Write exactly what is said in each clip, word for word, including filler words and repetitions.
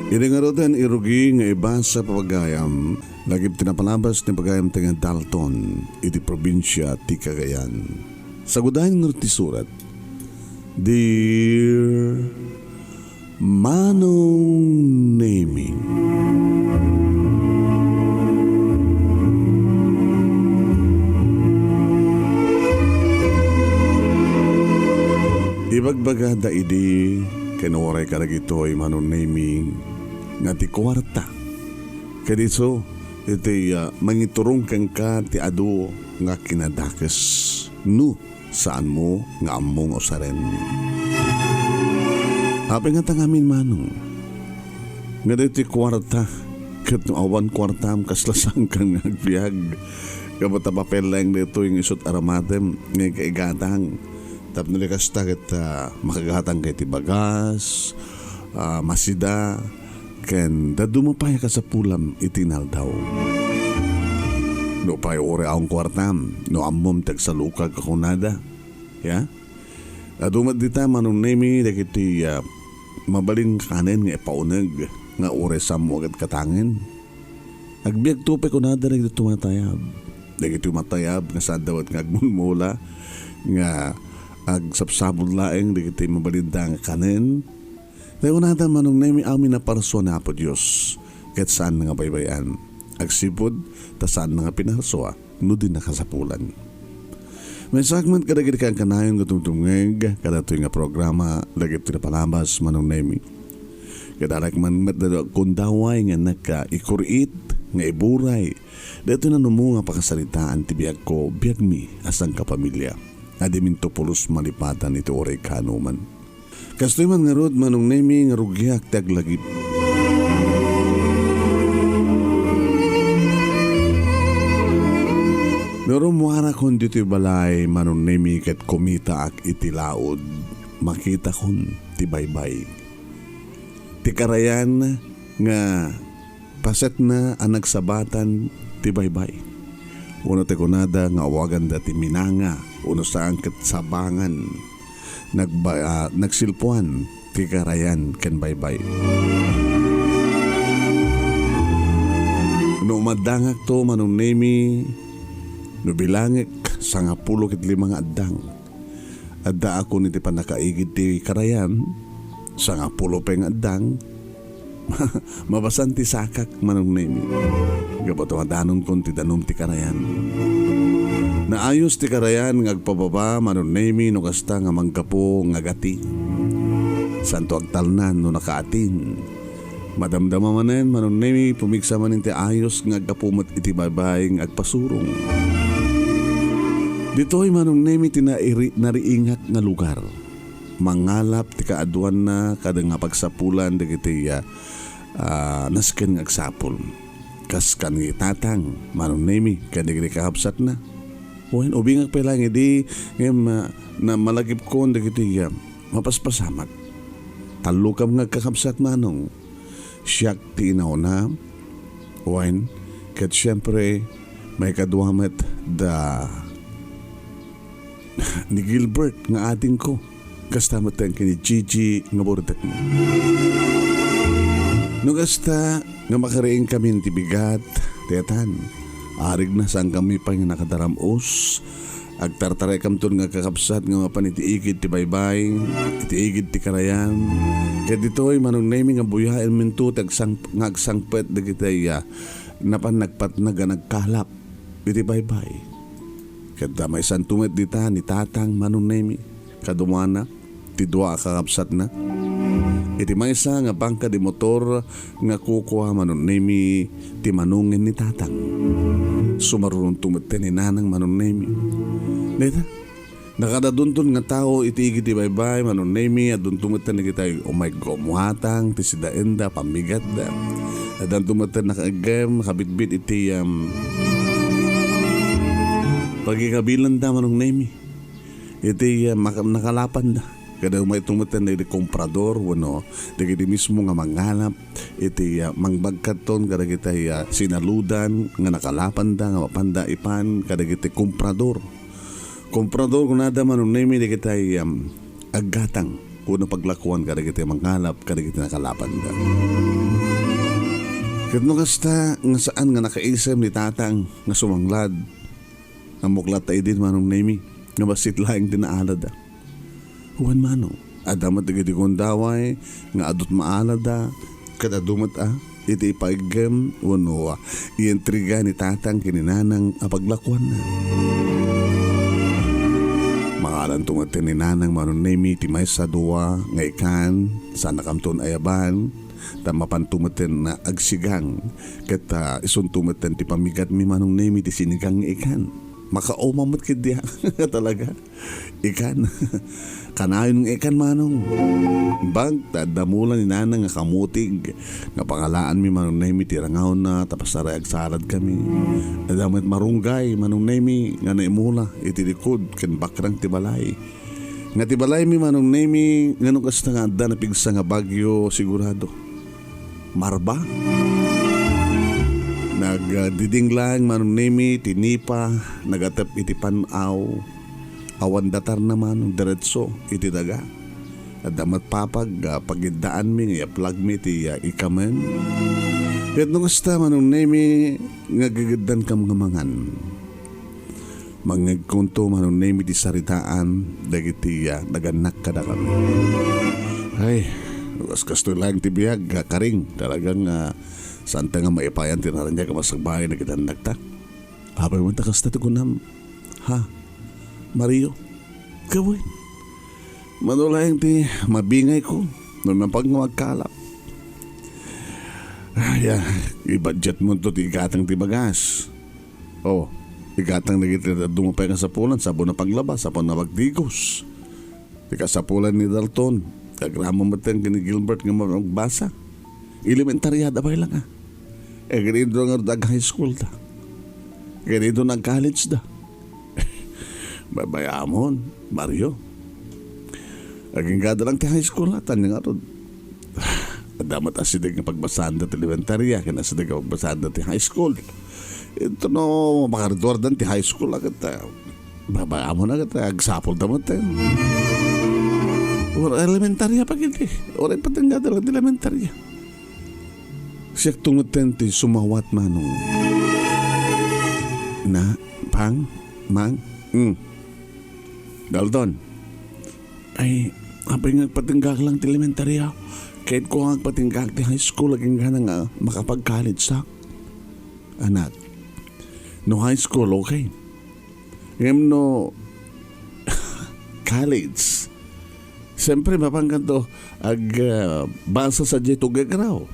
Idi ngaruden, irugi nga ibasa, pagayam, lagip ti napalabas ni pagayam ti nga Dalton iti probinsia ti Cagayan. Sagudayen ngarud ti surat, Dear Manong Nemi. Ibagbagada idi ken uray kadagitoy, Manong Nemi, nga ti kuarta ket isu iti, ah, mangiturong kenka ti adu nga kinadakes. No, saanmo nga ammo nga usaren. Apay ngata ngamin, manong, nga daytoy kuarta, ket no awan kuartam, kasla saankan nga agbiag? Gapu ta papel laeng daytoy nga isut' aramatem nga ikaigatang. Tapno di kasta ket, ah, makagatanka iti bagas, ah, masida, ken dadduma pay a kasapulam iti inaldaw. No pay uray awan kuartam, no ammom ti agsalukag a kunada, ya? Adu met dita, Manong Nemi, dagiti, ah, mabalin kanen nga ipauneg nga uray saanmo a gatgatangen. Agbiagto pay kunada dagiti tumatayab. Dagiti tumatayab nga saanda met nga agmulmula, nga agsapsapul laeng dagiti mabalinda nga kanen. Tay kunada, Manong Nemi, amin a parsua ni Apo Dios, ket saan nga baybay-an. Agsipud ta saan nga pinarsua no di nakasapulan. Maysaak met kadagiti kankanayon nga tumtumngeg kadatoy nga programa dagiti napalabas, Manong Nemi. Kadalak man met dagiti agkundaway nga nakaikuriit nga iburay dagitoy nanumo nga pakasaritaan ti biagko, biagmi a sangkapamilya. Adiminto pulos malipatan iti uray kaanoman. Kastoy man ngarud, Manong Nemi, nga rugiak ti aglagip. No rummuarakon ditoy balay, Manong Nemi, ket kumitaak iti laud, makitakon ti baybay. Ti karayan nga pasetna a nagsabatan ti baybay. Wenno ti kunada nga awaganda ti minanga wenno saan ket sabangan. Nagba-, ah, nagsilpuan ti karayan ken baybay. No umaddangakto, Manong Nemi, no bilangek, sangapulo ket lima nga addang. Addaakon iti pannakaigid ti karayan, sangapulo pay nga addang, mabasan ti sakak, Manong Nemi. Gapu ta madanonkon ti danum ti karayan. Naayos ti karayan nga agpababa, Manong Nemi, no kasta nga manggapu nga gati. Santo agtalnan no nakaatin. Madamdama manen, Manong Nemi, pumigsa manen ti ayos nga aggapu met iti baybay nga agpasurong. Ditoy, Manong Nemi, ti nairi-, nariingak nga lugar. Mangalap ti kaaduanna kada nga pagsapulan dagiti, ah, ah, nasken nga agsapul. Kas kan ni Tatang, Manong Nemi, ken dagiti kakabsatna. Wen, ubingak pay laeng idi, ngem, ah, na malagipkon dagiti, ah, mapaspasamak. Tallokam nga agkakabsat, Manong. Siak ti inauna. Wen, ket siempre, maikadua met da ni Gilbert nga adingko. Kasta met ken ni Gigi nga burtekmo. No kasta nga makariingkamin ti bigat, ti atan, arigna saankami pay nga nakadaram-os. Agtartaraykamton nga kakabsat nga mapan iti igid ti baybay, iti igid ti karayan. Ket ditoy, Manong Nemi, nga buyaenminto ti agsang-, nga agsangpet dagiti, ah, napan nagpatnag a nagkalap iti baybay. Ket da maysanto met dita ni Tatang, Manong Nemi, kaduana ti dua a kakabsatna. Iti maysa nga bangka di motor nga kukua, Manong Nemi, ti manongen ni Tatang. Sumarunonto met ni Nanang, Manong Nemi. Dayta, nakadadunton nga tao iti igid ti baybay, Manong Nemi, adunto met dagiti umay gumuatang ti sidaenda, pammigatda. Addanto met nakaeggem, nakabitbit iti, um, pagikabilanda, Manong Nemi. Iti, uh, maka-, nakalapanda. Kada umayto met dagiti komprador, wenno dagiti mismo nga mangalap iti, uh, mangbagkatton kadagiti, uh, sinaludan nga nakalapanda, nga mapanda ipan kadagiti komprador. Komprador, kunada, Manong Nemi, dagiti, um, aggatang. tapno paglakuan kadagiti mangalap kadagiti nakalapanda. Ket no kasta nga saan nga nakaisem ni tatang nga sumanglad, ammok latta idin, Manong Nemi, nga bassit laeng ti naalada. Wen, Manong, adda met dagiti gundaway nga adu't maalada, ket adu met a iti ipaiggem wenno iintriga ni tatang ken ni nanang a paglakuanna. Mangalanto met ni nanang, Manong Nemi, ti maysa dua nga ikan, saannakamton ayaban, ta mapanto metten nga agsigang, ket, ah, isunto metten ti pammigatmi, Manong Nemi, ti sinigang nga ikan. Makauma met ketdi a. Talaga. Ikan. Kanayon nga ikan, Manong. Bag, ta adda mula ni Nanang nga kamutig nga pangalaanmi, Manong Nemi, ti rangawna, tapno saray agsaladkami. Adda met marunggay, Manong Nemi, nga naimula iti likod ken bakrang ti balay. Nga ti balaymi, Manong Nemi, nga no kasta nga adda napigsa nga bagyo, sigurado. Marba? Nagdidinglang, Manong Nemi, ti nipa, nagatep iti pan-aw. Awan datarna, Manong, diretso iti daga. Adda met papag, ah, pagiddaanmi nga iaplagmi ti, ah, ikamen. Ket no kasta, Manong Nemi, nga gagiddankam nga mangan. Mangngegkonto, Manong Nemi, ti saritaan dagiti, ah, nagannak kadakami. Ay, kas-, kastoy laeng ti biag, ah, Karing. Talagang, ah, saanta nga maipayan ti naraniag a masakbayan dagiti annakta. Apay man ta kasta ti kunam? Ha? Mario? Kawen? Mano laeng ti mabingayko no napag nga magkalap? Ay, ah, i-budget monto ti igatang ti bagas. Oh, igatang dagiti dadduma pay nga sapulan, sabon a paglaba, sabon a pagdigos. Ti kasapulan ni Dalton, agrama metten ken ni Gilbert nga magbasa. Elementarya da pay lang, ah. Eh, ken inno ngarud ag-high school da. Ken inno nag-college da. Babayamon, Mario. Agingga da lang ti high school, ha, tan ngarud. Adda met asideg nga pagbasaan da ti elementarya, ken asideg nga pagbasaan da ti high school. Ito no, makagraduar dan ti high school, agad, ah, babayamon agad, ah, agsapul da met, eh. Or elementarya pa gid, eh. Or ipatengga da lang ti elementarya. Siak tungetten ti sumawat, Manong. Na, Pang, Mang, mm. Dalton. Ay, apay nga agpatenggak lang ti elementarya? Ket ko nga agpatenggak ti high school, agingga nga makapag-college sak. Anak, no high school, okay. Ngem no college, siyempre, mapankanto, ag, ah, basa sadiay tugagraw.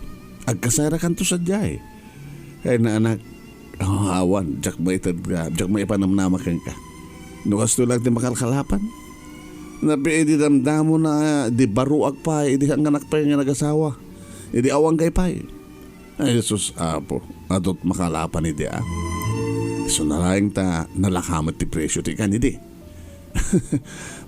Agkasarakanto sadiay. Ay, naanak, oh, awan, diak maited ka, diak maipanamnama kenka. No kastoy lang ti makalkalapan. Napi idi damdamo na, di baruak pay, idi hanganak pay nga nagasawa. Idi awan kay pay. Ay, Jesus, Apo, adu't makalapan idi, ah. Isu na laeng ta nalaka met ti presyo ti kan idi.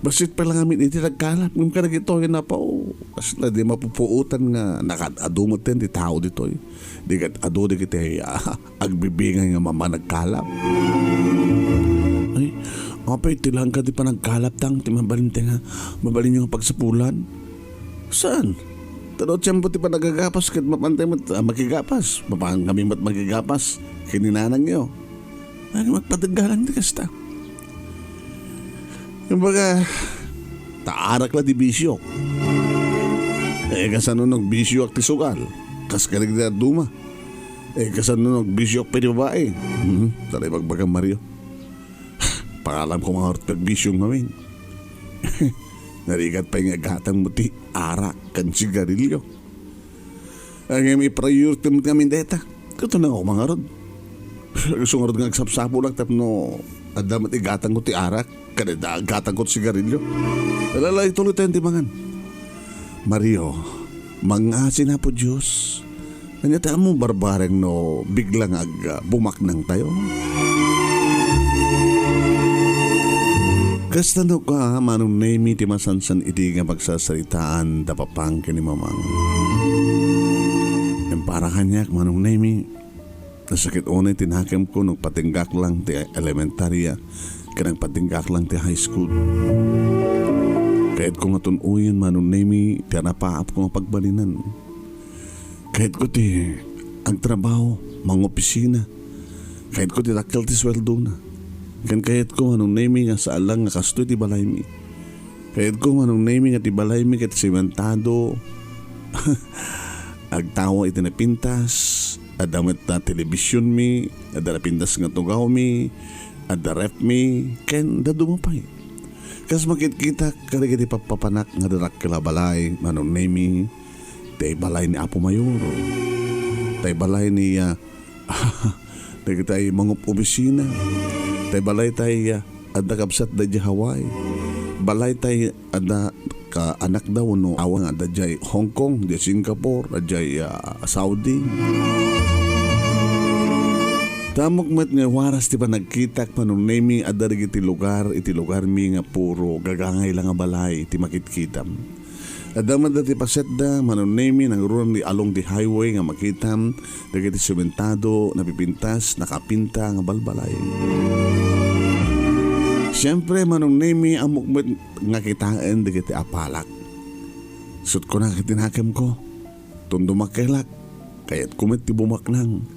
Bassit pay lang amin iti nagkalap. Ngem kadagitoy nga napaw, kasla di mapupuotan nga nakad-adu metten ti tao ditoy. Di kad-adu dagiti, ah, agbibingay nga mama nagkalap. Ay, apay, ti langka ti panagkalap tang, ti mabalin ti nga, mabalin nga pagsapulan. Saan? Tano tiempo ti panagagapas ket mapantay met, ah, makigapas. Mapan kami met makigapas. Kininanang yo. Ay, magpateggalan ti kasta. Kumbaga, ta arak la di bisyo. Eh, kasano no agbisyok ti sugal? Kas kaligdi a duma. Eh, kasano no agbisyok pay ti babai? Hmm, talay bagbaga Mario. Pangalam ko nga orto agbisyo ngamin. Narigat pay nga agatang mo ti arak kan sigarilyo. Ay, ngem i-priority met ngamin dayta. Kato na ako mangarod. Gusto ngarod nga agsapsapulak tapno adda met igatang ko ti arak, ken adda gatang ko ti sigarilyo. Alala, ituloy tayo ti mangan. Mario, mangngasi na po Diyos. Anya ta mo barbareng no biglang ag-, bumaknang tayo? Kasta no ka, Manong Nemi, ti masansan idi nga pagsasaritaan da papang ken ni mamang. Ngem para kaniak, Manong Nemi, nasakit unay ti nakemko no agpatinggak lang ti elementarya ken agpatinggak lang ti high school. Kayatko nga tun-oyen, Manong Nemi, ti napaapko nga pagbalinan. Kayatko ti agtrabaho, mangopisina. Kayatko ti dakkel ti sueldona. Ken kayatko, Manong Nemi, nga saan lang nga kastoy ti balaymi. Kayatko, Manong Nemi, nga ti balaymi ket sementado. Agtawa iti napintas. Adda met a telebisionmi, adda napintas nga tugawmi, adda refmi, ken dadduma pay. Kas makitkitak kadagiti pappapanak nga adda dakkel a balay, Manong Nemi, tay balay ni Apo Mayor, tay balay ni, ah, dagiti mangob-obisina, tay balay tay, ah, adda kabsat da idiay Hawaii, balay tay adda ka anakda wenno awan nga adda idiay Hong Kong, idiay Singapore, idiay, ah, Saudi. Ammok met nga waras ti panagkitak, Manong Nemi, adda dagiti lugar iti lugarmi nga puro gagangay la nga balay ti makitkitam. Adda met dagiti pasetda, Manong Nemi, nangruna along the highway nga makitam dagiti sementado, napipintas, nakapinta nga balbalay. Siempre, Manong Nemi, ammok met nga kitaen dagiti apalak. Ket kuna ket ti nakemko, "Ton dumakelak, kayatko met ti bumaknang.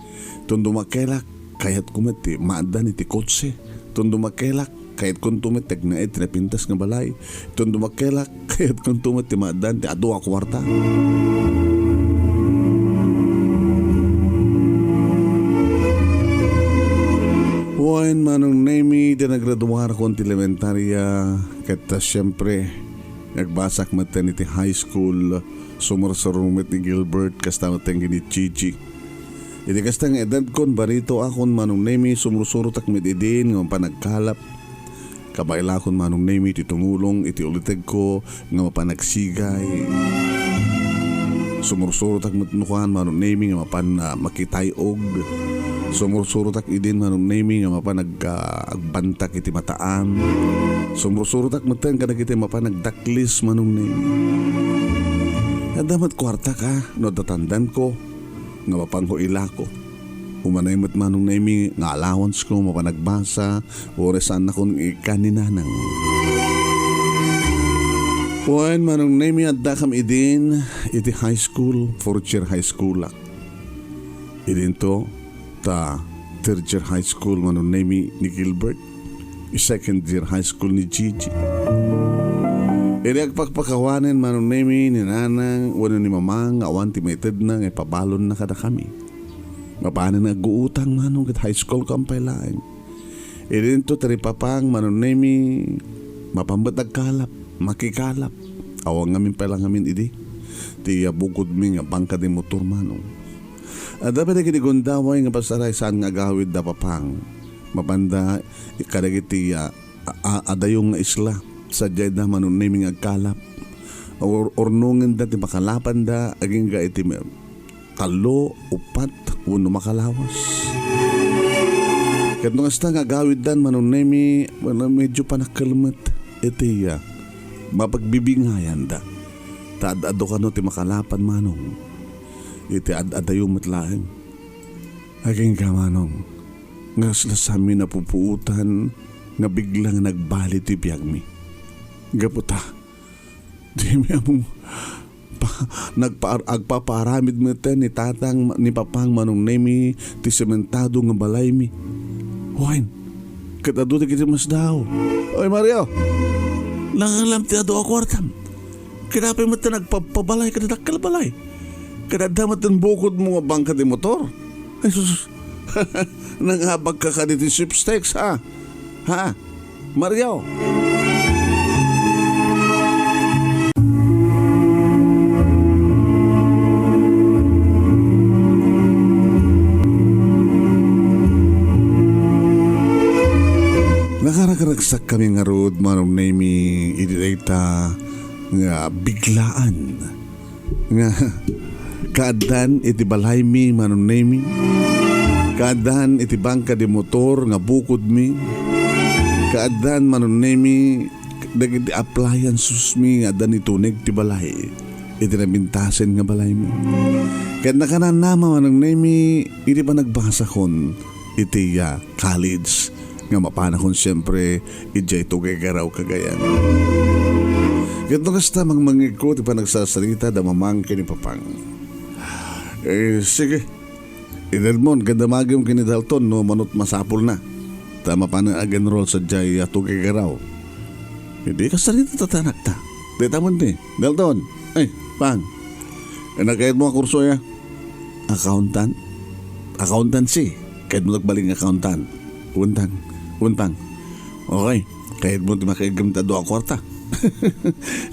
Ton dumakelak, kayatko met ti maaddan iti kotse. Ton dumakelak, kayatkonto met ti agnaed ti napintas nga balay. Ton dumakelak, kayatkonto met ti maaddan ti adu a kuarta." Wen, Manong Nemi, iti nagraduarakon ti elementaria, ket, ah, siempre, nagbasak metten iti high school, sumursuro met ni Gilbert, kasta metten ken ni Gigi. Iti kasta nga edadkon, baritoakon, Manong Nemi, sumursurotak met idin nga mapan agkalap. Kabaelakon, Manong Nemi, ti tumulong iti ulitegko nga mapan agsigay. Sumursurotak met nuan, Manong Nemi, nga mapan, ah, makitay-og. Sumursurotak idin, Manong Nemi, nga mapan ag-, ah, agbantak iti mataam. Sumursurotak metten kadagiti mapan agdaklis, Manong Nemi. Adda met kuartak, no adda tandanko nga mapanko ilako. Umanay met, Manong Nemi, nga allowanceko mapan agbasa, uray saannakon nga ikkan ni nanang. Wen, Manong Nemi, addakam idin iti high school, fourth year high school-ak. Idinto, ta third year high school, Manong Nemi, ni Gilbert. Second year high school ni Gigi. Idi agpakpakawanen, Manong Nemi, ni nanang wenno ni mamang nga awan ti maitedna nga ipabalonna kadakami. Mapanen nga agguutang, Manong, ket high school-kam pay laeng. Idinto ti ripapang, Manong Nemi, mapan met agkalap, makikalap. Awan ngamin pay la ngamin idi ti, ah, bukodmi nga bangka de motor, Manong. Adda pay dagiti gundaway nga pasaray saan nga agawid da papang. Mapanda kadagiti, ah, a-, a-, adayo nga isla. Sadiay da, Manong Nemi, nga agkalap. Ur-, urnongenda ti makalapanda agingga iti me-, tallo, uppat, wenno makalawas. Ket no kasta nga agawiddan, Manong Nemi, medyo panakkel met iti, ah, mapagbibingayanda. Ta ad-adu kano ti makalapan, Manong. Iti ad-adayo met laeng. Agingga, Manong, nga kasla saanmi napupuotan nga bigla nga nagbali ti biagmi. Gapu ta, dimi ammo pa-, nagpa-, agpapaaramid metten ni tatang, ni papang, Manong Nemi, ti sementado nga balaymi. Wen, ket adu dagiti masdaaw. Oy, Mario! Nangalam ti adu a kuartam. Kinapay met ti nagpapabalay kadagiti dakkel balay. Ket adda met ti bukodmo nga bangka ti motor. Ay, sus. Nangabagka kadi ti sweepstakes, ha? Ha? Mario? Nakaragragsakkami ngarud, Manong Nemi, iti dayta nga biglaan nga kaaddan iti balaymi, Manong Nemi. Kaaddan iti bangka di motor nga bukodmi. Kaaddan, Manong Nemi, dagiti appliancesmi nga adda nituneg ti balay iti napintasen nga balaymi. Ket nakananama, Manong Nemi, iti panagbasakon iti, ah, college nga mapanakon siempre idiay Tuguegarao, Cagayan. Ket no kasta, mangmangngegko ti panagsasarita da Mamang ken ni Papang. Eh, sige. Itedmo ken damagem ken ni Dalton no mano ti masapulna. Ta mapanen ag-enroll sadiay a tugigaraw. Idi kasarita ta ti anakta. Dayta met ni, Dalton. Ay, Pang. Nagkayatmo a kurso, ya? Accountant? Accountancy. Kayatmo agbalin nga accountant. Wen, Pang. Wen, Pang. Okay. Kayatmo ti makaiggem ta dua a kuarta.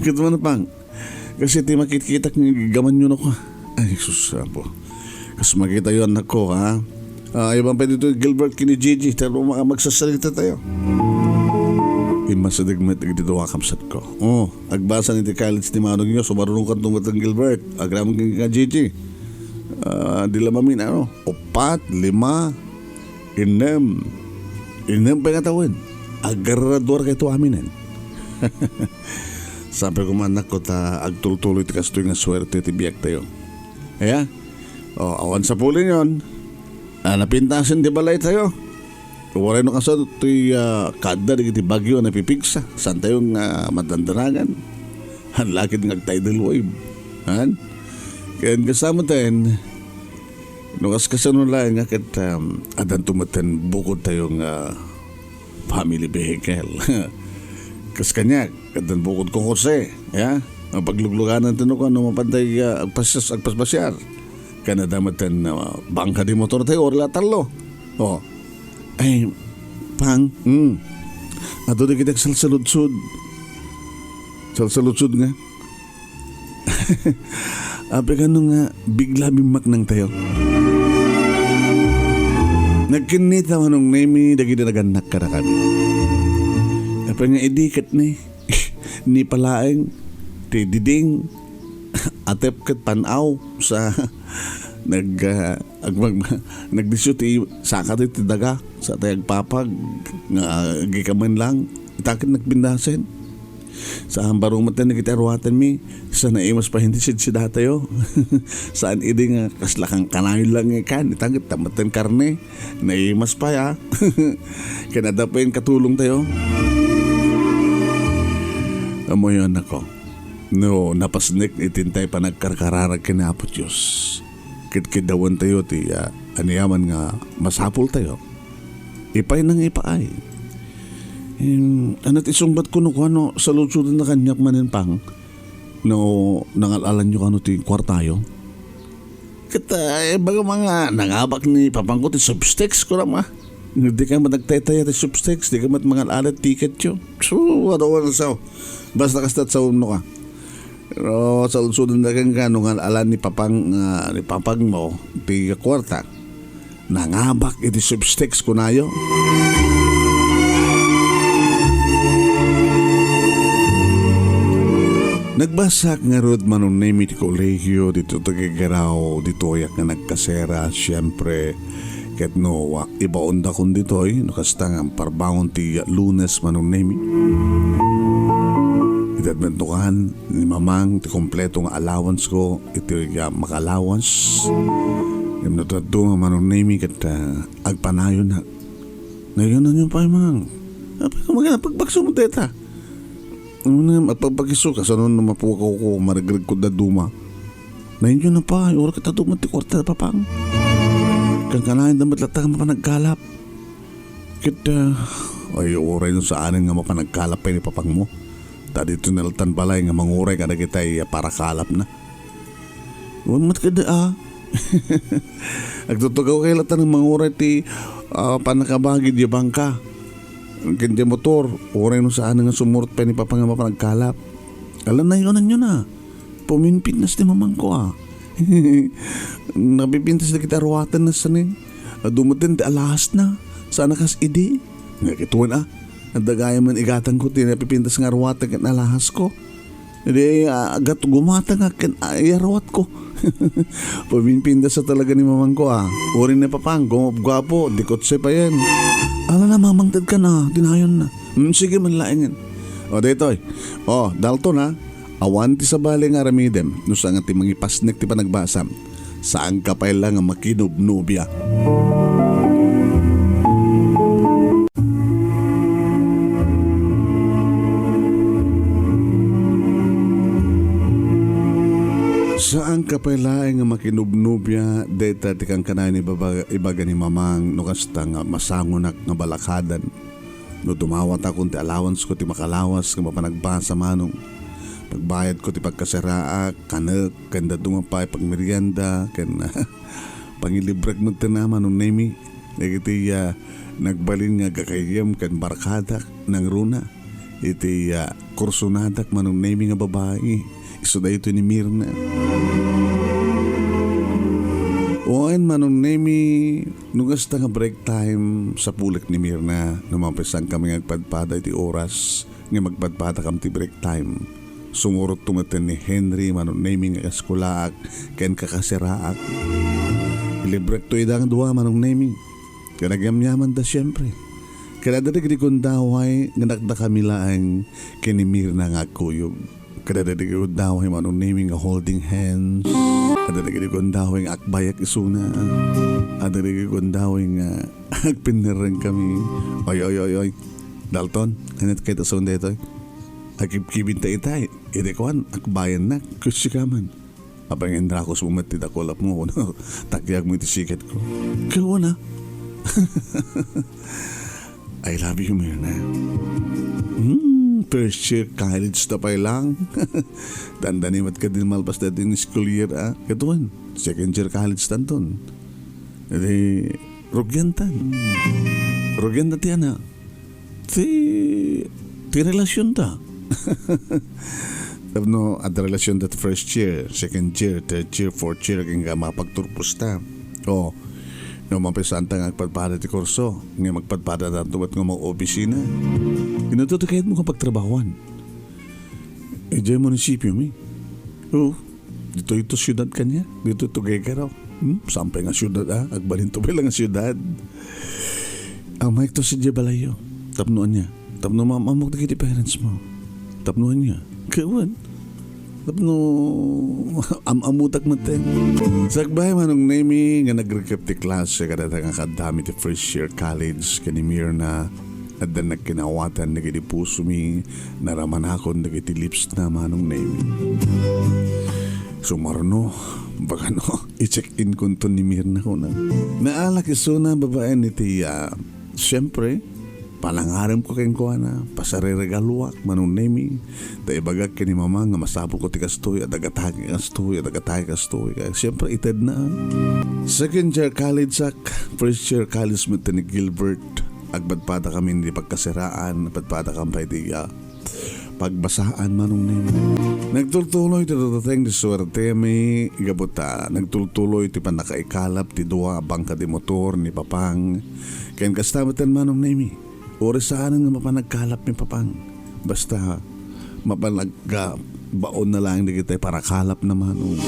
Ket man, Pang. Kasi ti makitkitak nga iggamanyo no ka. Ay, sus, apo. Kas makitayo, anakko, ha? Ah, ayaw man pay ditoy Gilbert ken ni Gigi, ta mga magsasarita tayo. Immasideg met iti dua a kabsatko. Oh, agbasa ni ti college ti manongyo, so marunong kanto met ken Gilbert. Agraman ken ni Gigi. Ah, di la mamin, ano, upat, lima, innem. Innem pay nga tawen. Agraduar kayto aminen. Sabi ko man, anakko, ta agtultuloy ti kastoy nga suerte ti biag tayo. Aya? O, awan sapulen yon. Ah, napintasen ti balay tayo. Uray no kasta ti, ah, kaadda dagiti bagyo a napipigsa. Saan tayo nga madandanagan? Han lakit nga agtidal wave. Han? Ken kasta metten, no kas-, kasano laeng nga ket, um, addanto metten bukod tayo nga family vehicle. Kas kaniak, addan bukod ko, Jose, ya? Ang paglugluganan ti no, kano mapan tayo, ah, agpas-, agpaspasiar. Ken adda metten, ah, bangka ti motor tayo, uray la tallo. Oh. Ay, Pang, mm. Adu dagiti agsalsaludsod. Salsaludsod nga. Apay kano nga bigla bimmaknang tayo? Nagkenneta Manong Nemi dagiti nagannak kadakami. Apay nga idi ket ni, ni palaeng ti diding, atep ket pan-aw sa nag-, ah, agmag-, nagdisyo ti saka ti daga, sa tay agpapag nga agikamen lang. Ita ket nagpindasen. Saan baro met dagiti aruatenmi, sa naimas pay ti sidsidatayo. Saan idi nga kasla kankanayon lang nga ikan, ita ket ta metten karne, naimas pay, a. Ken adda pay katulongtayo. Ammoyon, anakko, no napasnek iti intay panagkarkararag ken Apo Dios, ket kiddawentayo ti, a, aniaman nga masapultayo. Ipay nang ipaay. Em, ano ti sungbat ko no kuano, saludsodenna kaniak manen, Pang, no nangal-alanyo kano ti kuartayo? Ket, ah, ibaga man nga nangabak ni papangko ti substex, kunam, a. Dika met nagtaytaya ti substex, dika met mangal-ala ti ticketyo. So, ano, ano, so, basta kasta, saom no ka. Pero saludsodenna kenka no ngal-alan ni papang, ah, ni papangmo ti kuarta. Nangabak iti substex, kunayo. Nagbasak ngarud, Manong Nemi, ti kolegio ditoy Tuguegarao, ditoyak nga nagkasera, siempre, ket no, wa, ibaondakon ditoy, no kasta nga parbangon ti Lunes, Manong Nemi. Iti adventokan ni Mamang ti kompleto nga allowance ko, iti, ah, maka-allowance. Ngem no tatto nga Manong Nemi ket, ah, agpanayon na. Nayonanyo pay, Mang. Apay ko magana, pagbagso mo deta. Ano nga, agpagpakiso, kasano no mapukaw ko, maragregko dadduma. Nayonyo na pay, uray ket adu met ti kuarta, Papang. Kankanayon da met latta nga mapan agkalap. Ket, ah, ay, uray no saanen nga mapan agkalap pay ni papangmo. Ta ditoy na lattan balay nga manguray kadagitay a parakalapna. Wen met kadi, a. Agtutugaw kay latta nga manguray ti, ah, pannakabagi diay bangka. Ken diay motor, uray no saanen nga sumurot pay ni papa nga mapan agkalap. Ala, nayonanyo na. Puminpintas ti mamangko, a. Napipintas dagiti aruatenna, saan. Adu met ti alahasna. Saan a kas idi. Nga ket wen, a. Adda gayam nga igatangko ti napipintas nga aruaten ken alahasko. Idi, a, gat-, gumatangak ken, a, iyaruatko. Puminpintas a talaga ni mamangko, a. Uray ni papang, gumapguapo, di kotse payen. Ala na, mamang, tedkan, a, dinayonna. Hmm, sige man laengen. O, daytoy. O, Dalton, a. Awan ti sabali nga aramidem no saan nga ti mangipasnek ti panagbasam. Saanka pay la nga makinubnubia. Saanka pay laeng nga makinubnubia dayta ti kankanayon ibaga, ibaga ni Mamang no kasta nga masangonak nga balakadan. No dumawatakon ti allowance ko ti makalawas nga mapanagbasa, Manong. Pagbayad ko ti pagkaseraak, kanek, ken dadduma pay pagmerienda, ken pangilibrek met ti na, Manong Nemi. Dagiti, ah, nagbalin nga agkakayyem ken barkadak nangruna iti, ah, kursonadak, Manong Nemi, nga babai. Isu daytoy ni Mirna. Wen, Manong Nemi, no kasta nga break time, sapulek ni Mirna, no mapisan kami nga agpadpada iti oras nga magpadpada kam ti break time. Sumurotto met ni Henry, Manong Nemi, nga kaskulaak ken kakaseraak. Ilibrekto ida nga dua, Manong Nemi. Ken agyamyamanda, siempre. Ken adda dagiti gundaway nga dakdakami laeng ken ni Mirna nga agkuyog. Ken adda dagiti gundaway, Manong Nemi, nga holding hands. Adda dagiti gundaway nga akbayak isuna. Adda dagiti gundaway nga agpinnerreng kami. Oy, oy, oy, oy. Dalton, kanet kay ta saan daytoy? Agkibkibin ta itay. Iti kuan, akbayannak. Kusikaman. Apay nga inrakos mo met ti dakulap mo, no? Takyag mo iti sikat ko. Kawan, ah. I love you, Mirna. Hmm, first year college ta pay lang. Dandani met kadin malpas daytoy nga school year, ah. Katuan, second year college tanton. Iti, rugian tan. Rugian ta ti ana. Ti, ti relasyon ta. Tapno, adda relasyon ta first year, second year, third year, fourth year, ken nga mapagturpos ta. O, no mapisan ta nga agpadpada ti kurso, nga magpadpada tanto met nga mga opisina. Ino to ti kayat mo nga pagtrabahuan? Idiay munisipyo mi. O, ditoy to siudad kaniak, ditoy to Gegarao. Hmm? Saan pay nga siudad, ah? Agbalin to pay lang nga siudad. Amayek to sadiay balayyo. Tapno ania? Tapno maam-ammok dagiti parents mo. Tapno ania? Kawan. Tapno am-ammotak met. Sakbay, Manong Nemi, nga nagrekep ti klase kadata nga kaddami ti first year college ken ni Mirna. Adda nagkinawatan dagiti pusomi, naramanakon dagiti lipsna, Manong Nemi. Sumarno, baka no, i-check-in konton ni Mirna, kuna. Naalak isuna babaen iti, ah, siyempre, palangarem ko kenkuana, pasareregaluak, Manong Nemi. Ta ibagak ken ni Mama nga masapul ko ti kastoy, adda gatagi kastoy, adda gatagi kastoy. Kaya siyempre, itedna. Second year college ak, first year college met ni Gilbert. Agpadpada kami iti pagkaseraan, agpadpada kami pay iti, ah, pagbasaan, Manong Nemo. Nagtultuloy ti dadateng ti suertemi, gapu ta nagtultuloy ti pannakaikalap ti dua a bangka ti motor ni Papang. Ken kasta metten, Manong Nemi, uray saanen nga mapan nagkalap ni Papang. Basta, mapan nagbaonna laeng dagiti parakalapna, Manong.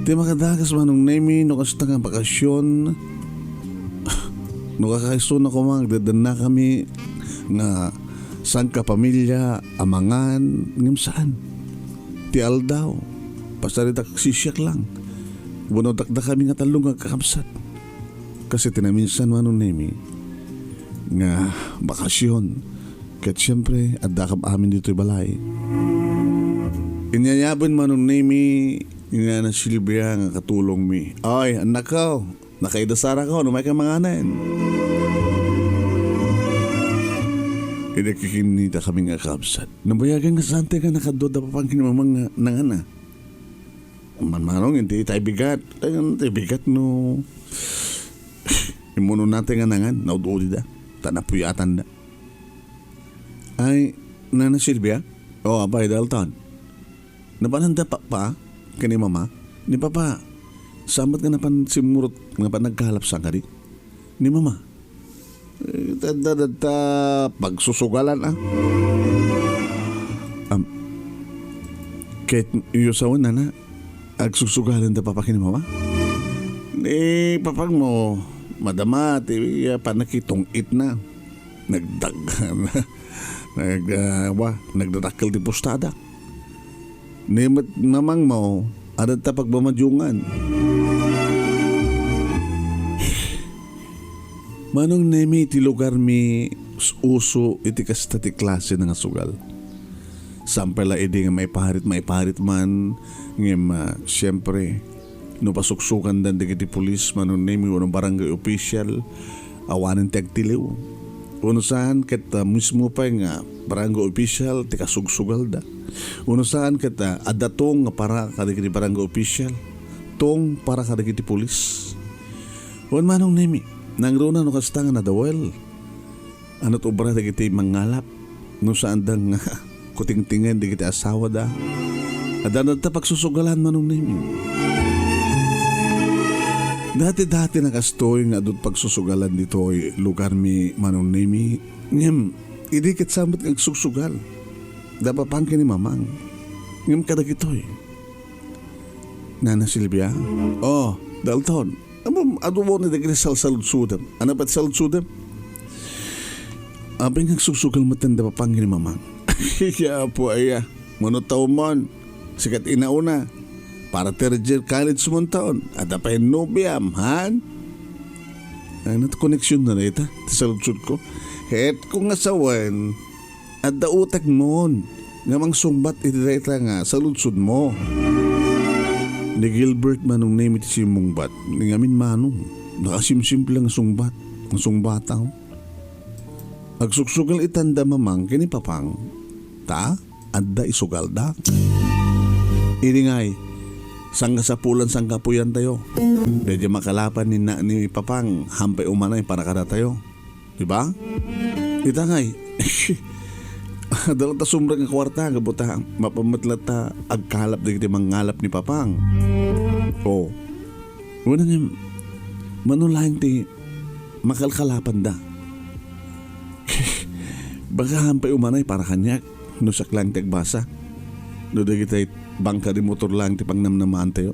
Ti makadakas, Manong Nemi, no kasta nga bakasyon, no kakaisuna koma, agdadannakami nga sangkapamilya a mangan, ngem saan. Ti aldaw, pasaritak sisiak lang. Wenno dakdakami nga tallo nga agkakabsat. Kasi ti naminsan, Manong Nemi, nga bakasyon, ket siyempre, addakam amin ditoy balay. Inyayaben, Manong Nemi, ni Nana Silvia nga katulongmi. Ay, annakko, nakaidasarako, no umay ka manganen. Idi kikinnita kami nga kakabsat. Nabayagan nga saan ti nga nakadua da Papang ken ni Mamang nga nangana. Manmanong, iti itay bigat. Ay, iti bigat no. Immuno natin nga nangan, naud-udi da. Ta napuyatan da. Ay, Nana Silvia? O, apay, Dalton. Napanan da Papa, ken ni Mama? Ni Papa, saan met nga napan simmurot, nga napan nagkalap saan kadi? Ni Mama? Eh, tanda, tanda, pagsusugalan, ah. Am, ket iyo sawen, Nana, agsusugalan da Papa ken ni Mama? Ni Papang mo, madama ti, ah, pannakitungitna. Nagdag-, nag-, ah, wa, nagdadakkel ti pustada. Ni met-, Mamang mo, adda ta pagmamadiungan. Manong Nemi, ti lugarmi s-, uso iti kasta ti klase nga sugal. Saan pay la idi nga maiparit, maiparit man, ngem, ah, siempre, no pasuksukanda dagiti pulis, Manong Nemi, wenno barangay official, awanen ti agtiliw. Wenno saan ket, ah, mismo pay nga barangay official ti kasugsugalda. Wenno saan ket, ah, adda tong nga para kadagiti barangay official, tong para kadagiti pulis. Wen, Manong Nemi, nangruna no kasta nga nadawel. Ano't obra dagiti mangngalap no saanda nga kutingtingen dagiti asawada? Adda nadta pagsusugalan, Manong Nemi. Dati-dati nakastoy nga adut pagsusugalan ditoy lugarmi, Manong Nemi. Ngem, idi ket sa met nga agsugsugal, da papang ken ni mamang. Ngem kadagitoy, Nana Silvia? Oh, Dalton. Ammom, adu ni dagiti salsaludsodem. Ania pay ti saludsodem? Apay nga agsugsugal met ti da papang ken ni mamang? Ya, apo aya. Mano taon mon? Sika ti inauna. Para third year college mon taon. Adda pay nobiam, han? Ania ti koneksionna dayta ti saludsodko? Ket ko nga sawen, adda utekmon nga mangsungbat iti dayta nga saludsodmo. Ni Gilbert, Manong Nemi, ti simmungbat. Ni ngamin, Manong, nakasimsimple nga sungbat. Nga sungbataw. Agsugsugal itan da mamang ken ni papang. Ta adda isugalda. Idi ngay, sangasapulan, sangkapuyantayo. Daydi makalapan ni na-, ni papang, hampay umanay para kadatayo. Di ba? Ita ngay, adda latta sumrek nga kuarta, gapu ta mapan met latta agkalap dagiti mangngalap ni papang. Oh. Wen, ngem, mano laeng ti makalkalapanda? Baka hampay umanay para kaniak, no siak laeng ti agbasa. No dagiti bangka di motor laeng ti pangnamnamaantayo.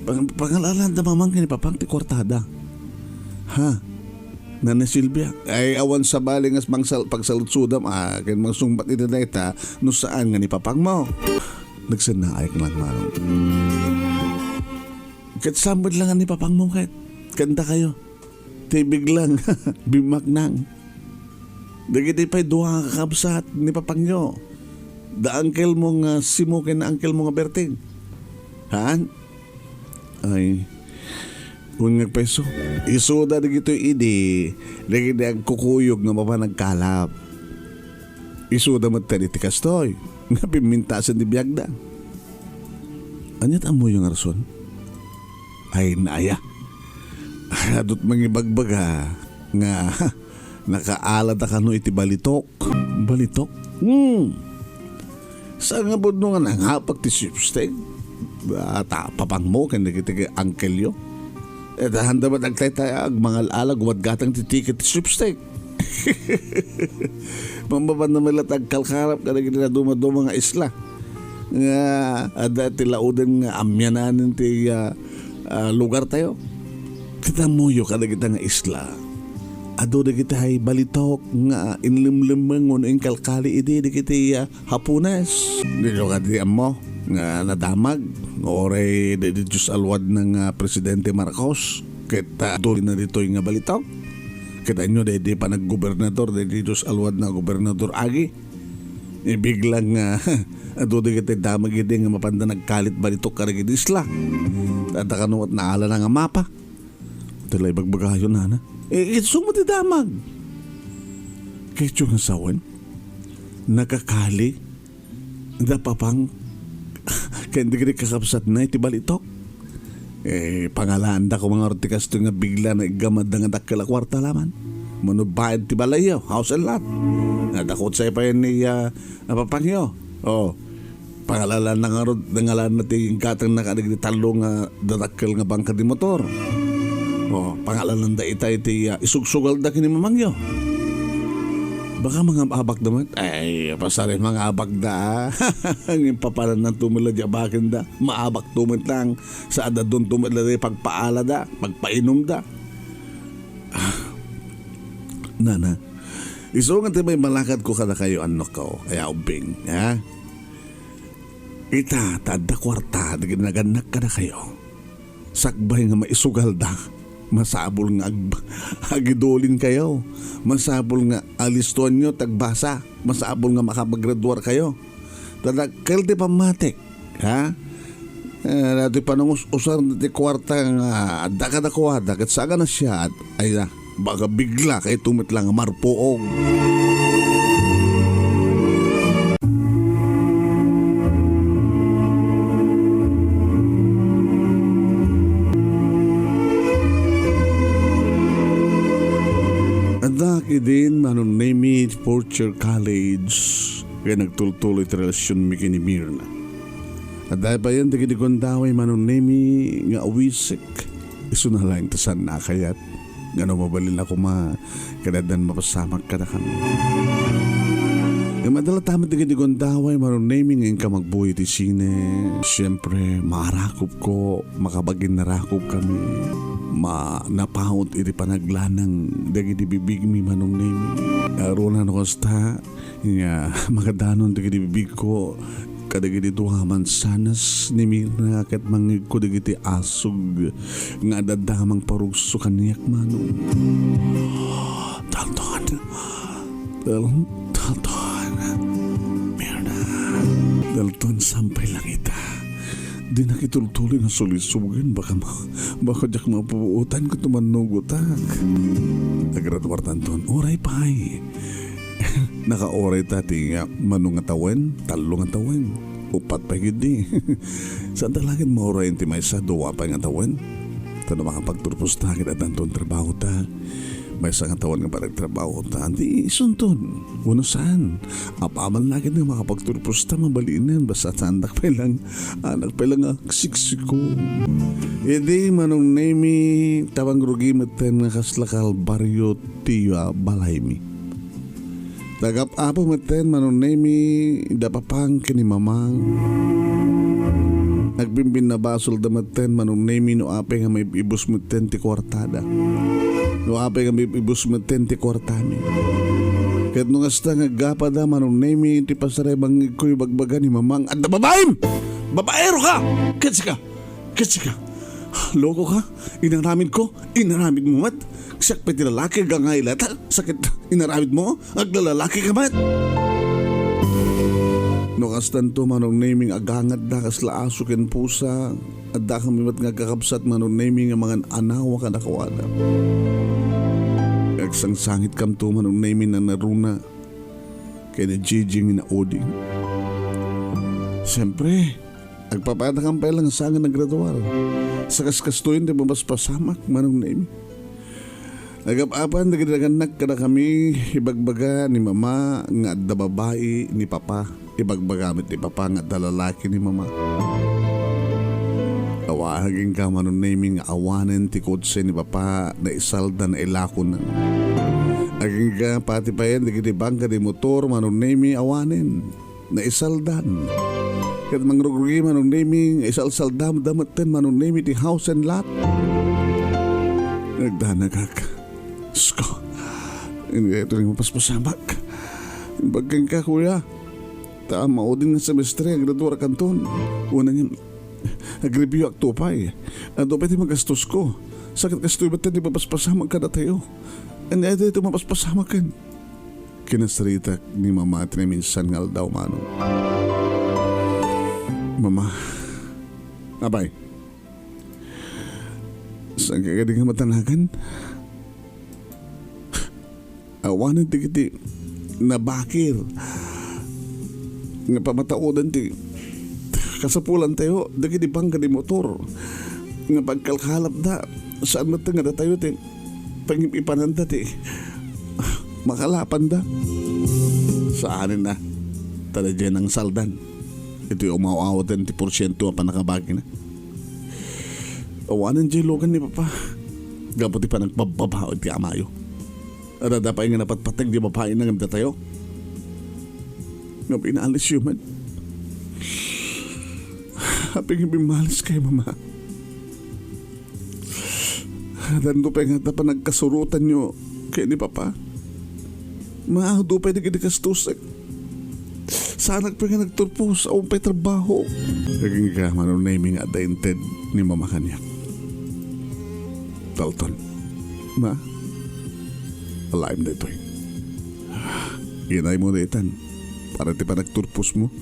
Pang-, pangal-alan da mamang ken ni papang ti kuartada. Ha? Nana Silvia, ay awan sabali nga mangsal-, pagsaludsodam, ah, ken mangsungbat iti dayta, no saan nga ni papangmo. Nagsennaayek lang, Manong. Ket saan met lang ni papangmo ket, ken dakayo. Ti biglang bimmaknang. Dagiti pay dua nga kakabsat ni papangyo. Da uncle mo nga Simo ken uncle mo nga Berting. Haan? Ay, wen nga agpayso. Isuda dagitoy idi, dagiti agkukuyog nga mapan agkalap. Isuda met ti kastoy, nga pimmintasen ti biagda. Ania ti ammoyo nga rason? Ay, naaya. Adut mangibagbaga nga nakaalada kano iti balitok. Balitok? Hmm. Saan nga pudno nga nangapak ti sweepstake? Ah, ta, papangmo ken dagiti angkelyo. Eh, ta, handa met agtaytay-, agmangal-ala, gumatgatang ti ticket ti sweepstake. Mapapan na met latta agkalkalap kadagiti naduma-duma nga isla nga adda ti lauden nga amianan ti, ah, ah, lugartayo. Ket ammoyo kadagita nga isla, adu dagiti balitok nga inlimlimmeng wenno inkalkali idi dagiti, ah, Hapones. Dino kadi ammo nga nadamag nga uray daydi Dios a luadna nga Presidente Marcos ket, ah, adu na ditoy nga balitok. Ket ania daydi panaggobernador daydi Dios a luadna Gobernador Agi. Ibiglang, ah, adu dagiti damag idi nga mapanda nagkalit balitok kadagiti isla. Adda kano met naalana nga mapa. Ti la ibagbagayo, nana. Eh, isu met ti damag. Ket isu nga sawen, nakakali da papang ken dagiti kakabsatna iti balitok. Eh, pangalaanda koma ngarud ti kastoy nga bigla nga iggamadda nga dakkel a kuarta laman. Mano bayad ti balayyo, house and lot. Adda kotse pay ni, ah, a papangyo. Oh, pangalaanda ngarud, nangalanna ti gatangna kadagiti tallo nga dadakkel nga bangka di motor. Oh, pangalalanda ita iti, ah, isugsugalda ken ni mamangyo. Baka mangab-abakda met. Ay, pasari mangabakda, ah. Ngem papanananto met la di abakenda. Maabakto met lang. Sa adadunto met la di pagpaalada, pagpainumda. Ah, nana, isu nga ti maimalakadko kadakayo, annokko, aya ubbing, ha? Ita, ta adda kuarta, dagiti nagannak kadakayo. Sakbay nga maisugalda, masapul nga ag-, agidulinkayo. Masapul nga alistoanyo ti agbasa. Masapul nga makapaggraduarkayo. Ta dakkel ti pammatik, ha? Eh, datoy panangus-usar ti kuarta nga adda kadakuada ket saan a siak, ay na, baka bigla kayto met la nga marpuog. Adda ketdin Manong Nemi fourth year college. Ket nagtultuloy ti relasionmi ken ni Mirna. Adda payen dagiti gundaway Manong Nemi nga awisek. Isuna laeng ta saanna a kayat. Ngano mabalin a koma, ket addan mapasamak kadakami. Ngem adda latta met dagiti gundaway Manong Nemi nga inka magbuya iti sine. Siempre, maarakupko, makabagin narakupkami. Ma-, napaut iti panaglanang dagiti bibigmi Manong Nemi. Aruna no kasta, nga makadanon dagiti bibigko kadagiti dua a mansanas ni Mirna ket mangngegko dagiti asug nga adda damang parugso kaniak, Manong. Dalton. Dal-, Dalton. Mirna. Dalton, sampay langita. Dinak itultuloy nga sulisugen, baka ma-, baka diak mapupuotan ket tumannugotak. Agraduartanton. Uray pay. Nakaurayta ti nga mano nga tawen, tallo nga tawen, upat pay ketdi. Saanta la ket maurayen ti maysa, dua pay nga tawen. Ta no makapagturposta ket addanton trabahota. Maysa nga tawen nga panagtrabahota. Di isunton. Wenno saan. Apaman la ket nga makapagturposta, mabalinen. Basta saandak pay lang, anak pay lang nga siksiko. Idi Manong Nemi, ta mangrugi metten nga kasla kalbario ti, ah, balaymi. Nagap-apo metten Manong Nemi, da papang ken ni mamang. Nagbimbinnabasolda metten Manong Nemi no apay nga maib-ibus metten ti kuartada. No apay nga maib-ibus metten ti kuartami. Ket no kasta nga aggapada Manong Nemi ti pasaremangngegko ibagbaga ni mamang, "Adda babaim! Babaero ka! Ket sika! Ket sika! Loko ka! Inaramidko! Inaramidmo met! Siak pay ti lalaki, agangay latta! Sakit, inaramidmo! Aglalalaki ka met!" No kastanto, Manong Neming, agangatda kasla aso ken pusa, addakami met nga agkakabsat, Manong Neming, nga mangan-anawa kadakuada. Agsangsangitkam to, Manong Neming, nanaruna ken ni Jijing nga naudi. Siempre, agpapadakam pay lang saan nga naggraduar. Sa kaskastoyen ti mapaspasamak, Manong Neming. Agap-apan dagiti nagannak kadakami, ibagbaga ni Mama nga adda babai ni Papa. Ibagbaga met ni Papa nga adda lalaki ni Mama. Awa, agingga, Manong Neming, nga awanen ti kotse ni Papa, naisalda, nailakonan. Agingga pati payen dagiti bangka ti motor, Manong Neming, awanen. Naisaldan. Ket mangrugrugi, Manong Neming, isalsaldam da metten, Manong Neming, ti house and lot. Nagdanagak. Sus ko. Isu ti mapaspasamak. Imbag kenka, kuya. Ta maudin nga semestre, agraduarkanton. Wenno ngem, agreview-akto pay. Adu pay ti magastosko. Sakit, kastoy metten ti mapaspasamak kadatayo. Ania daytoy mapaspasamak ken? Kinasaritak ni Mama ti naminsan nga aldaw, Manong. Mama. Apay. Saan ka kadi nga matanagan? Awanen dagiti nabakir nga pamataodan ti kasapulantayo, dagiti bangka ti motor nga pagkalkalapda. Saan met nga datayo ti pangip-ipananda ti makalapanda. Saanen a. Ta daydiay nangsaldan. Iti umaw-awaten ti porsiento a pannakabagina. Awanen diay lugan ni Papa. Gapu ti panagbabbabao iti amayo. Adda pay nga napatpateg ti babaina ngem datayo. Nga pinaalisyo met. Apay nga bimmaliskay, Mama? Adda pay nga adda panagkasurotanyo ken ni Papa. Maawdo pay dagiti gastosek. Saanak pay nga nagturpos, awan pay trabaho. Agingga, Manong Neming, nga adda inted ni Mama kaniak. Dalton. Ma, alaem daytoy. Inaymo daytan para ti panagturposmo,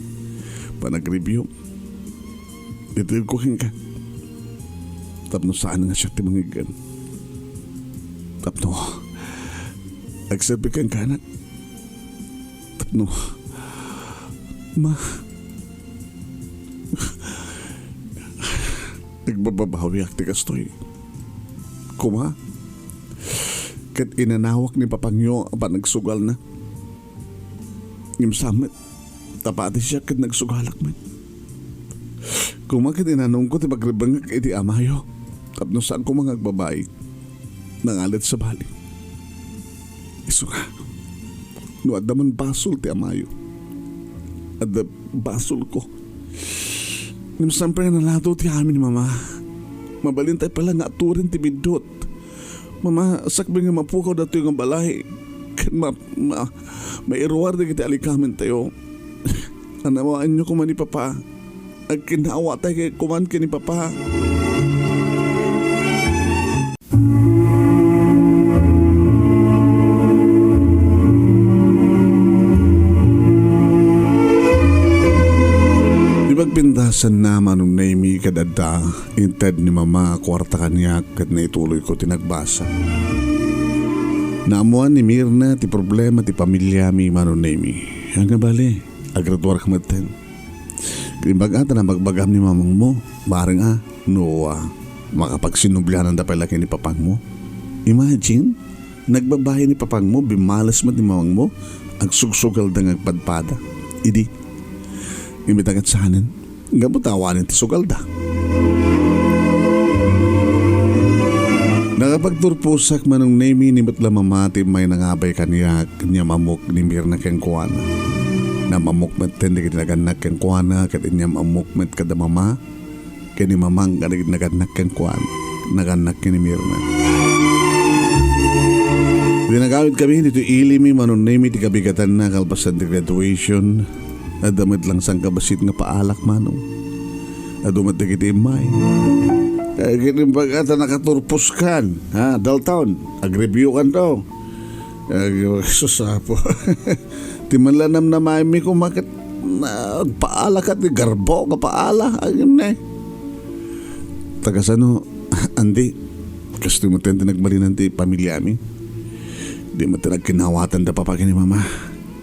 panagreviewm. Itedko kenka. Tapno saan nga siak ti mangiggan. Tapno agserbi kenka, anak. Tapno, ma, agbababawiak ti kastoy. Koma, ket inanawak ni papangyo a panagsugalna. Ngem saan met, ta pati siak ket nagsugalak met. Koma ket inanongko ti pagrebengngek iti amayo, tapno saan koma nga agbabai. Nangalet sabali. Isu nga, no adda man basol ti amayo, adda basolko. Ngem saan pay nga nalado ti amin, Mama. Mabalin tay pala nga aturen ti biddut. Mama, sakbay nga mapukaw datoy nga balay, ket ma-, ma-, mairuar dagiti alikamentayo. Anawaanyo koma ni Papa. Agkinawatay koma ken ni Papa. Di pagpintasanna, Manong Nemi, ket adda inted ni Mama a kuarta kaniak ket naituloyko ti nagbasa. Naammoan ni Mirna ti problema ti pamiliami, Manong Nemi. Ania bale, agriduarka metten. Imbag-at a nabagbagam ni mamangmo, bareng a, no, ah, makapagsinubliananda pay la ken ni papangmo. Imagine, nagbabai ni papangmo, bimmales met ni mamangmo, agsugsugalda nga agpadpada. Idi, imitagat sanen, gapu ta awanen ti sugalda. Nakapagturposak, Manong Nemi, ni met la Mama ti immay nangabay kaniak, inyam-ammok ni Mirna kenkuana. Inyam-ammok metten dagiti nagannak kenkuana, ket inyam-ammok met kada Mama, ken ni Mamang kadagiti nagannak kenkuana, nagannak ken ni Mirna. Iti nagawidkami ditoy ilimi, Manong Nemi, ti kabigatanna kalpasan ti graduation. Adda met lang sangkabassit nga paalak, Manong. Adu met dagiti immay. Kay ket imbag-at a nakaturposkan, ha, Dalton, agreviewkanto. Ay, sus, Apo. Ti man la namnamaenmi koma ket na, agpaalaka ti garbo nga paala. Ay, ne. Tagasano, Andy? Kastoy metten ti nagbalinan ti pamiliami. Di metten agkinawatanda, Papa, ken ni Mama.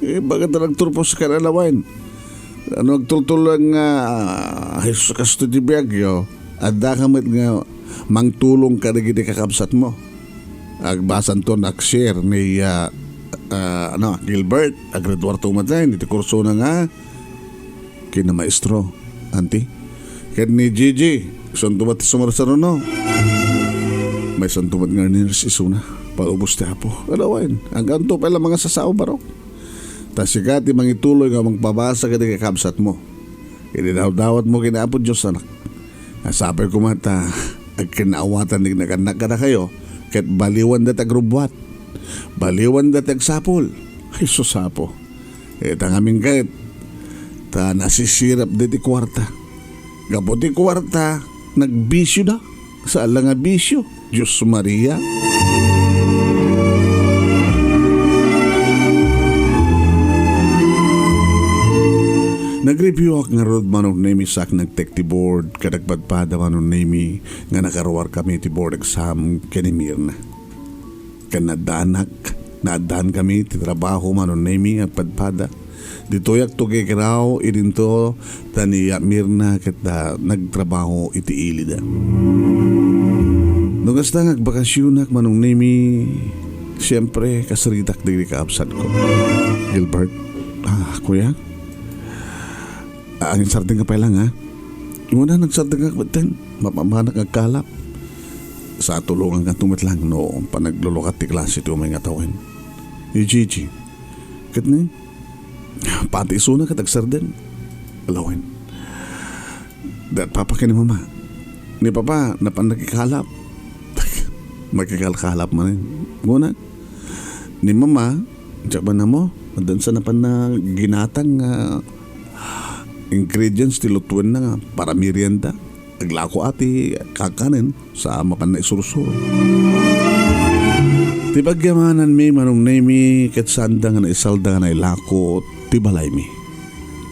Eh, bakit nagturposkan a lawen? Ano agtultuloy nga, ah, Jesus, kastoy ti biagyo, addaka met nga mangtulong kadagiti kakabsatmo. Agbasanto, nag-share ni, ah, ah, ano, Gilbert, aggraduarto met, eh, iti kursona nga kinamaestro, anti. Ket ni Gigi, isunto met ti sumarsaruno. Maisunto met nga nurse isuna. Palubos ti Apo. Alawen, agganto pay la mga sasao, baro. Ta sika ti mangituloy nga mangpabasa kadagiti kakabsatmo. Idawdawatmo ken Apo Dios, anak. Sapay koma ta agkinawatan ti nagannak kadakayo, ket baliwanda ti agrubbuat. Baliwanda ti agsapul. Ay, sus, Apo. Ita ngamin ket, ta nasisirap diti kuarta. Gapu ti kuarta, nagbisioda. Saan la nga bisio. Dios Maria. Nagreviewak ngarud, Manong Nemi, sa nagtek ti board, ket agpadpada, Manong Nemi, nga nakaruarkami ti board exam ken ni Mirna. Ken naaddanak, naaddaankami ti trabaho, Manong Nemi, agpadpada. Ditoyak to kikiraw idinto, ta ni Mirna ket, ah, nagtrabaho iti ilida. No kasta nga agbakasionak, Manong Nemi, siempre, kasaritak dagiti kaabsatko. Gilbert, ah, kuya? Ah, agsardengka pay lang, ha? Una, nagsardengka metten. Mapamanak agkalap. Sa tulonganka met lang no panaglulukat ti klase ti umay nga tawen. Ni Gigi. Ket ni, pati isuna ket agsardeng. Alawen. Dayta papa ken ni mama. Ni papa, napan nakikalap. Makikalkalap manen. Nguna, ni mama, diak man ammo, addan sa napan na ginatang nga ingredients ti lutuenna nga para merienda. Aglako a ti kankanen sa mapan naisursuro. Ti pagyamananmi, Manong Nemi, ket saanda nga naisalda nga nailako ti balaymi.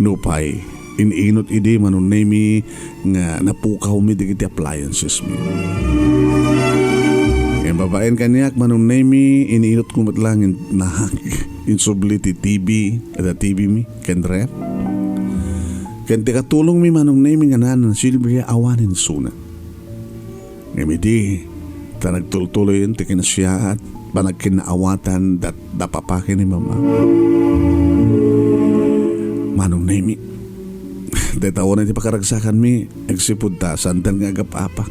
Nupay, in-inut idi, Manong Nemi, nga napukawmi dagiti appliancesmi. Ngem babaen kaniak, Manong Nemi, in-inutko met laeng in-, nahak, insubli ti T V, ada T V mi, ken ref. Ken ti katulongmi, Manong Nemi, nga nana Silvia, awanen suna. Ngem idi, ta nagtultuloyen ti kinasiaat, panagkinnaawatan, dat-, da papa ken ni mama. Manong Nemi, dayta unay ti pakaragsakanmi, agsipud ta, saandan nga agap-apak.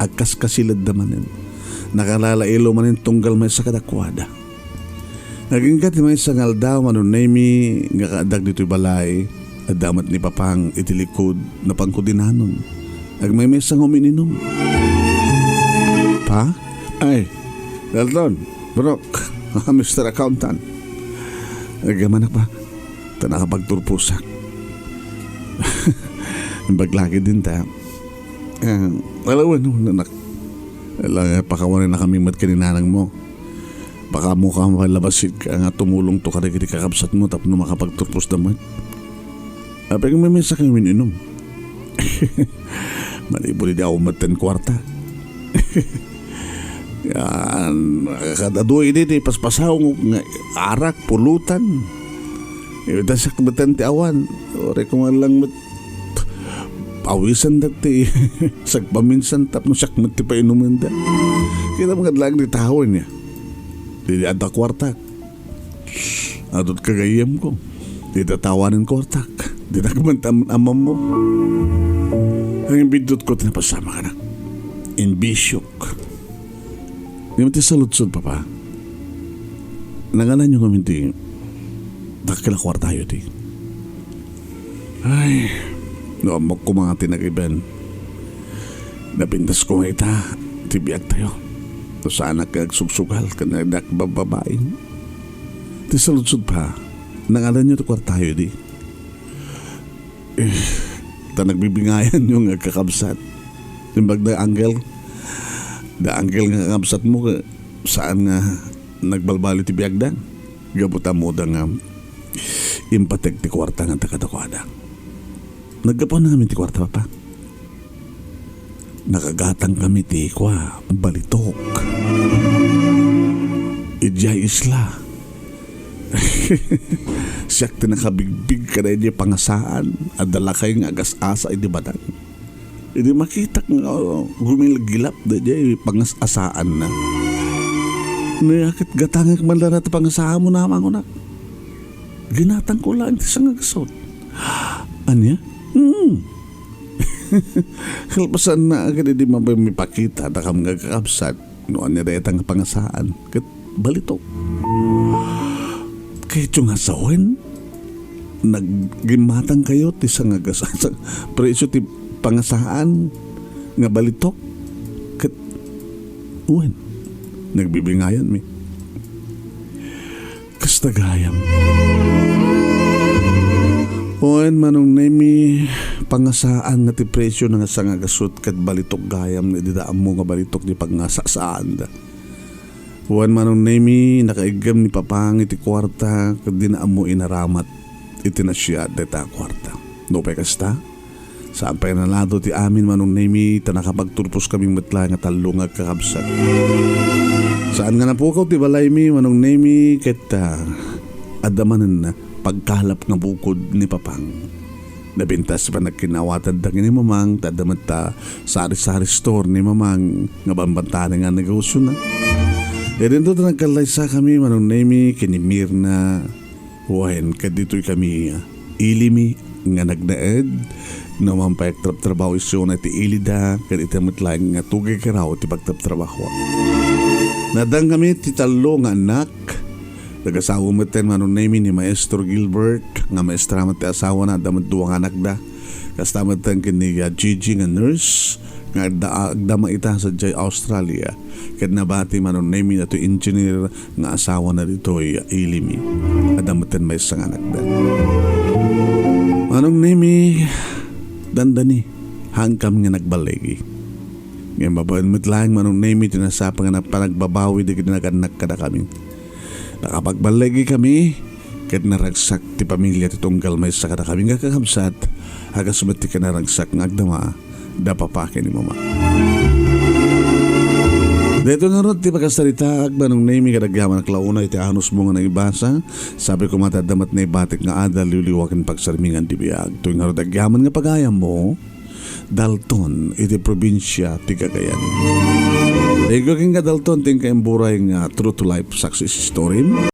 Agkaskasiledda manen. Nakalalailo manen tunggal maysa kadakuada. Agingga ti maysa nga aldaw, Manong Nemi, nga kaaddak ditoy balay, adda met ni Papang iti likud, napangkudinanon. Agmaymaysa nga umininum. Pa? Ay, Dalton, Brok, Mister Accountant. Agyamanak pa. Ta nakapagturposak. Imbag lagi din ta. Eh, alawen, no, anak. Ala, pakawanennakami met ken ni nanangmo. Baka ammok a malabasig nga tumulongto kadagiti kakabsatmo tapno makapagturposda met. Apay nga maymaysa kayo umininum? Manipud idi awan metten kuarta. Yan, kada adu idi ti paspasaw nga arak, pulutan. Ita siak metten ti awan. Uray ko nga lang met awisan dagiti sagpaminsan tapno siak met ti painumenda. Kita mga adlaag di tao niya. Di, di adda kuartak. Adut kagayyem ko. Di tatawanen kuartak. Di nagmantam amam mo. Ang imbidot ko, tinapasama ka na. Imbisyo. Ngem ti saludsod, Papa, nangalanyo ngamin ti dakkel a kuartayo ti. Ay, no ammok koma nga ti nagiben. Napintas ko nga ita, ti biagtayo. No saanak nga agsugsugal, ken nagdakbabbabain. Ti saludsod, Pa, nangalanyo ti kuartayo di. Eh, ta nagbibingayanyo nga agkakabsat. Imbag da anggel, da anggel nga kakabsatmo, saan nga nagbalbaliw ti biagda. Gapu ta ammoda nga impateg ti kuarta nga ta kadakuada. Naggapuan ngamin ti kuarta, Papa. Nakagatang kami ti kua, balitok. Idiay isla. Siak ti nakabigbig kadaydiay pangasaan, adda lakay nga agas-asa idi batang. Idi makitak nga, oh, gumilgilap daydiay pangas-asaanna. Nayaket gatangek man la ti pangasaanmo, Namang, kunak. Ginatang ko laeng ti sangagasut. Ania? Hmm. Kalpasanna, agad idi mapay mipakita, dakam nga kakabsat. No ania dayta nga pangasaan ket balitok. Kayatyo nga sawen, naggimatang kayo ti sangagasasa, presyo ti pangasaan nga balitok ket wen, nagbibingayan mi. Kasta gayam. Wen, Manong Nemi, pangasaan nga ti presyo na nga sangagasut ket balitok gayam nga dida ammo nga balitok ti pangasasaanda. Wen, Manong Nemi, nakaiggem ni Papang iti kuarta ket dina ammo inaramat iti nasiat dayta a kuarta. Nupay kasta, saan pay nalado ti amin, Manong Nemi, ta nakapagturpos kami met laeng nga tallo nga agkakabsat. Saan nga napukaw ti balaymi, Manong Nemi, ket, ah, adda manen pagkalap nga bukod ni Papang. Napintas ti panagkinawatanda ken ni Mamang, ta adda met ta sari-sari store ni Mamang nga bambantanen nga negosiona. Idinto ta nagkallaysa kami, Manong Nemi, ken ni Mirna, wen, ket ditoy kami, ili mi nga nagnaed, no man pay agtrabtrabaho isuna iti ilida, ken ita met laeng nga tugay karaw ti pagtrabtrabaho. Nadang kami ti tallo nga anak, nagasawa metten, Manong Nemi, ni Maestro Gilbert, nga maestra met ti asawana, adda met dua nga anakda. Kasta metten ken ni, ah, Gigi nga nurse, nga agda-, agdama ita sadiay Australia. Ket nabati, Manong Nemi, datoy engineer nga asawana ditoy, ah, ili mi. Adda metten maysa nga anakda. Manong Nemi, dandani. Saankami nga nagballigi. Ngem babaen met laeng, Manong Nemy, ti nasapa nga panagbabawi dagiti nagannak kadakami. Nakapagballigikami, ket naragsak ti pamilia ti tunggal maysa kadakami nga kakabsat, a kas met ti kinaragsak nga agdama da papa ken ni mama. Daytoy ngarud ti pakasaritaak, Manong Nemy, kadagyaman a klauna iti anusmo nga naibasa. Sabi koma ti adda met naibatik nga adal, liwliwa ken pagsarmingan ti biag. Toy ngarud agyaman nga pagayammo, Dalton, iti probinsia ti Cagayan. Thank you kenka, Dalton, ti inka imburay nga true to life success story.